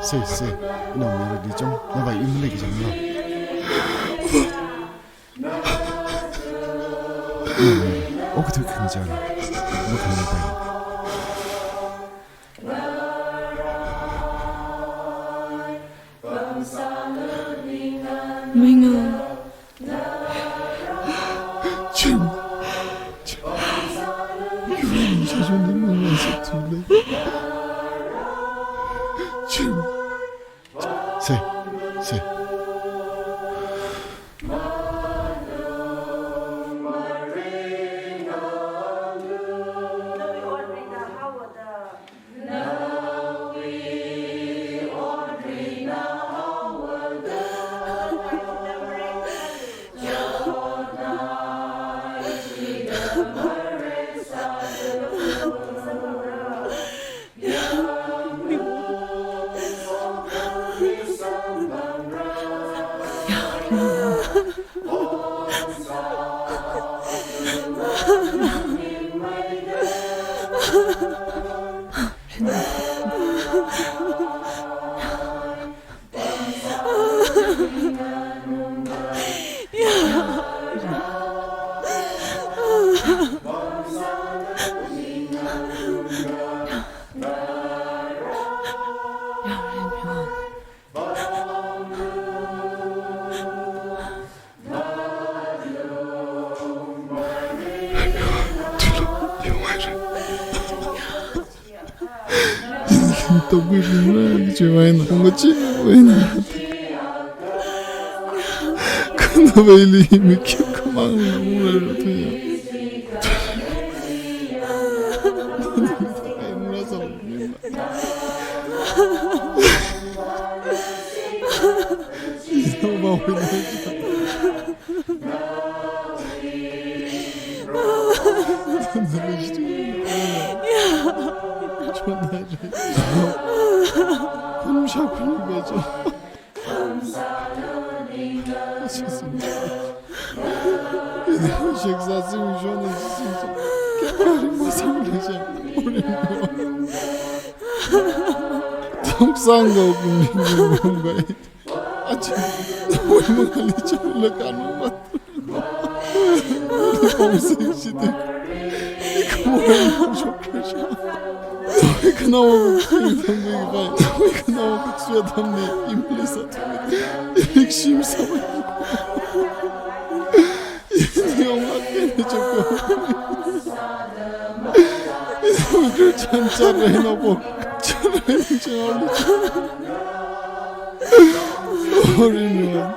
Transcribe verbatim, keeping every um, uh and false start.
Sir, sir, inao Mary li chong, navai imli kachang lo. Inao Mary, okathui khangachān, makhangpai. Minga. Chim. Chim. Chim. Chim. Sir, sir. Tokui ringra, chiwui eina, kongkachi wui eina. Khanavaili mi khyakhamang na mura ra thuya. Achi, nawui mangāli chālala kanungva. Pamsing shite. Ikhmoi shokre sha. Nawui khanaowa kaksui tamni pai. Nawui khanaowa kaksui tamni imli sāthu. Ilik shim sāmei. Ini yonglāk eina chapko. Ini yongkar chan chan rei na po. Chan rei na chan rei. Sorry, man.